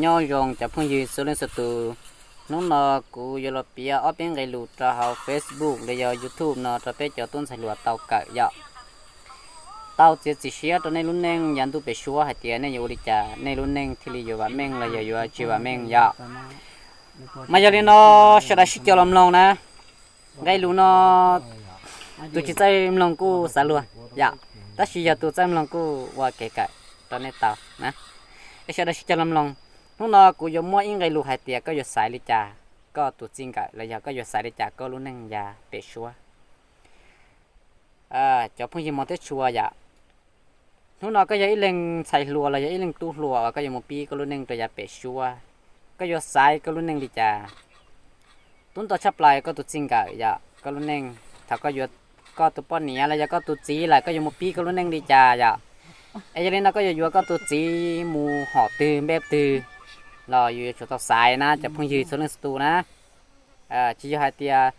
Nyob zoo cov phooj ywg txhua leej txhua tus, hnub no kuv yuav los piav ob peb nqe lus rau hauv Facebook los yog YouTube no rau peb cov tub ntxhais hluas tau kawm yom. Tau txiav txim siab rau nej lub neej yav ntuj pem suab hais tias nej yuav ua li cas nej lub neej thiaj li yuav vam meej los yog yuav tsis vam meej yom. Mas yog li no, sawv daws sib cog los mloog na. Nqe lus no tus tsis txawj mloog kuj xav luag yom, tab sis yog tus txawj mloog kuj ua kev kawm rau nej tau na. Es sawv daws sib cog los mloog. Hnub no kuv yuav muab ib nqe lus hais tias koj yuav xaiv li cas koj tus txij nkawm los yog koj yuav xaiv li cas koj lub neej yav pem suab. Cov phooj ywg mog thiab tshua yom, hnub no koj yog ib leeg ntxhais hluas los yog ib leeg tub hluas uas koj yuav mus pib koj lub neej rau yav pem suab, koj yuav xaiv koj lub neej li cas? Tub ntau tshaj plaws koj tus txij nkawm yom, koj lub neej thaum koj yuav koj tus poj niam los yog koj tus txiv lawm koj yuav mus pib koj lub neej li cas yom? Es yog li no koj yuav yuav koj tus txiv mus hom twg npej twg los yus yuav tsum tau xaiv na cov phooj ywg txhua leej txhua tus na. Tsis yog hais tias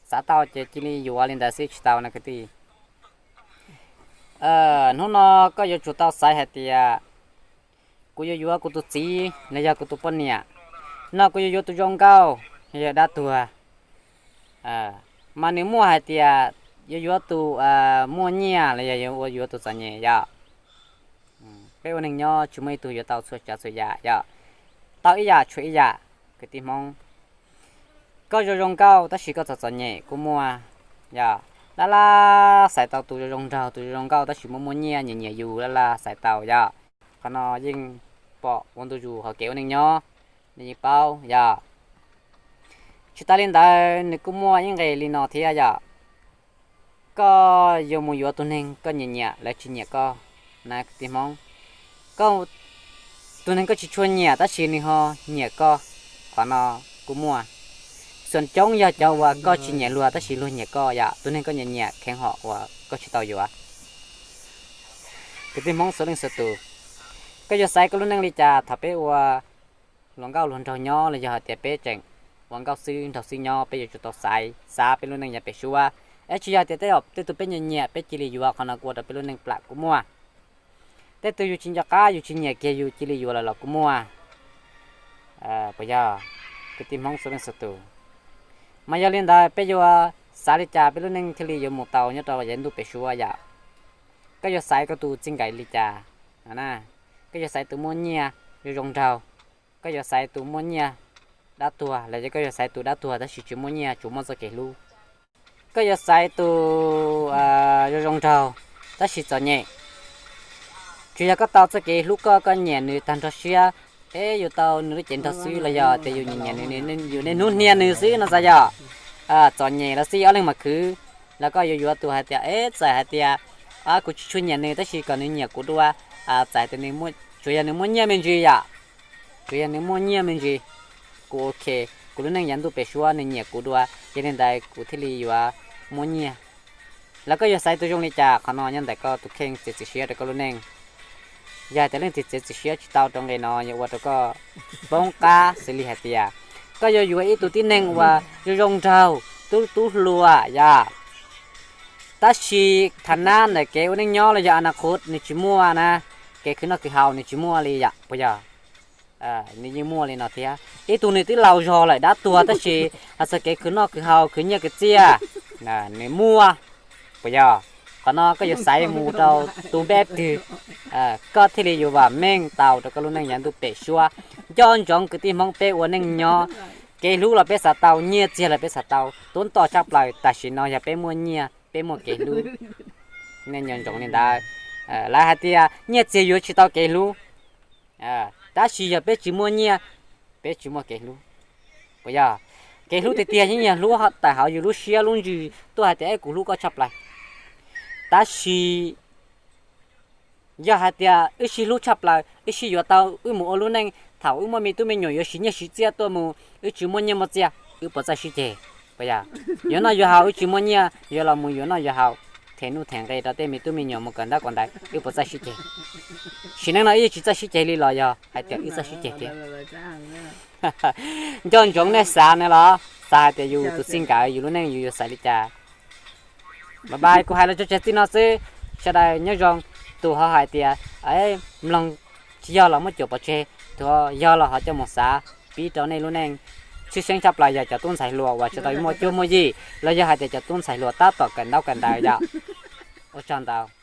xav tau ces cia li yuav li ntawd xwb tsis tau na kwv tij. Hnub no koj yuav tsum tau xaiv hais tias kuv yuav yuav kuv tus txiv los yog kuv tus poj niam, no kuv yuav yuav tus zoo nkauj los yog dab tuag. Mas nws muaj hais tias yuav yuav tus muaj nyiaj los yog yuav yuav tus txom nyem yom. Peb ua neeg nyob tsis muaj ib tug yuav tau txhua tsav txhua yam yom, tau ib yam tshuav ib yam. Kwv tij Hmoob, koj zoo zoo nkauj tab sis koj txom txom nyem kuj muaj yom. Laj laj xaiv tau tus zoo zoo nraug tus zoo zoo nkauj tab sis muaj muaj nyiaj nyiam nyiam yus laj laj xaiv tau yom. Qhov no yeej pom ua ntu zus hauv kev ua neej nyob, nej yeej paub yom. Tsis tas li ntawd nws kuj muaj ib nqe li no thiab yom. Koj yuav mus yuav tus neeg koj nyiam nyiam lawv tsis nyiam koj na kwv tij Hmoob. Tus neeg koj tsis tshua nyiam tab sis nws ho nyiam koj, qhov no kuj muaj. Xyov coob yog cov uas koj tsis nyiam luag tab sis luag nyiam koj yom, tus neeg koj nyiam nyiam kheev hom uas koj tsis tau yuav. Kwv tij Hmoob txhua leej txhua tus, koj yuav xaiv koj lub neej li cas thaum peb ua hluas nkauj hluas nraug nyob los yog hais tias peb tseem ua nkauj xwb nraug xwb nyob, peb yuav tsum tau xaiv xav peb lub neej yav pem suab. Es tsis yog tias tej, tej tus peb nyiam nyiam peb cia li yuav, qhov no kuj ua rau peb lub neej plam kuj muaj. Tej tus yus tsis nco qab yus tsis nyiam kiag yus cia li yuav lawm los kuj muaj. Puas yog? Kwv tij Hmoob txhua leej txhua tus, mas yog li ntawd peb yuav xav li cas peb lub neej thiaj li yuav mus tau nyob rau yav ntuj pem suab yom? Koj yuav xaiv koj tus txij nkawm li cas? Koj yuav xaiv tus muaj nyiaj zoo zoo nraug, koj yuav xaiv tus muaj nyiaj dab tuag los yog koj yuav xaiv tus dab tuag tab sis tsis muaj nyiaj tsuas muaj txoj kev hlub? Koj yuav xaiv tus zoo zoo nraug tab sis txom nyem, tsuas yog koj tau txoj kev hlub koj, koj nyiam nws tag nrho siab, es yus tau nws lub cev nrog xwb los yog tias yus nyiam nyiam nws, yus niaj hnub hnia nws xwb no xav yom? Txom nyem los xij ob leeg mas khwv, los koj yuav yuav tus hais tias es txawm hais tias kuv tsis tshua nyiam nws tab sis kom nws nyiam kuv dua, txawm hais tias tsuas yog nws muaj nyiaj me ntsis yom, tsuas yog nws muaj nyiaj me ntsis, kuv ok, kuv lub neej yav ntuj pem suab nws nyiam kuv dua, yog li ntawd kuv thiaj li yuav muaj nyiaj. Los koj yuav xaiv tus zoo li cas, qhov no nyob ntawm koj tus kheej txiav txim siab rau koj lub neej. Yog hais tias leej twg txiav txim siab tsis tau rau nqe no yuav ua rau koj poob qab xws li hais tias koj yuav yuav ib tug tib neeg uas zoo zoo nraug, tub tub hluas yom, tab sis thaum nab ntawm kev ua neej nyob los yog a na qhuv nws tsis muaj na, kev khwv noj khwv haus nws tsis muaj li yom, puas yog? Nws yeej muaj li no thiab, ib tug nws twb laus zog lawm dab tuag tab sis hais txog kev khwv noj khwv haus khwv nyiaj khwv txiaj, nws muaj, puas yog? Qhov no koj yuav xaiv mus rau tus npeb twg, koj thiaj li yuav vam meej tau rau koj lub neej yav ntuj pem suab. Nco ntsoov kwv tij Hmoob peb ua neej nyob, kev hlub los peb xav tau, nyiaj txiag los peb xav tau, tub ntau tshaj plaws tam sim no yog peb muaj nyiaj peb muaj kev hlub. Nej nco ntsoov li ntawd, lawv hais tias nyiaj txiag yuav tsis tau kev hlub, tab sis yog peb tsis muaj nyiaj, peb tsis muaj kev hlub, puas yog? Kev hlub tiag tiag yeej yog hlub tawm hauv yus lub siab lub ntsws tuaj hais tias es kuv hlub koj tshaj plaws, tab sis yog hais tias wb sib hlub tshaj plaws wb sib yuav tau wb mus ua lub neej, thaum wb muaj me tub me nyuam yuav siv nyiaj siv txiaj tuaj mus wb tsis muaj nyiaj muaj txiaj, wb puas txawj sib ceg? Puas yog? Yuav noj yuav haus wb tsis muaj nyiaj yuav los mus yuav noj yuav haus, them nuj them nqe rau tej me tub me nyuam mus kawm ntaub kawm ntawv, wb puas txawj sib ceg? Sim neej no wb yeej tsis txawj sib ceg li los yog hais tias wb txawj sib ceg thiab? Nco ntsoov nej xav na los xav hais tias yus tus txij nkawm yus lub neej yus yuav xaiv li cas. Bye bye, kuv hais los tso tseg txij no xwb. Sawv daws nyob zoo. Tus ho hais tias mloog tsis yog los muab cuam pov tseg, thuam yog los ho coj mus xav pib rau nej lub neej. Tshwj xeeb tshaj plaws yog cov tub ntxhais hluas uas tsis tau muaj cuab muaj yig, los yog hais tias cov tub ntxhais hluas tab tom kawm ntaub kawm ntawv yom. Ua tsaug ntau.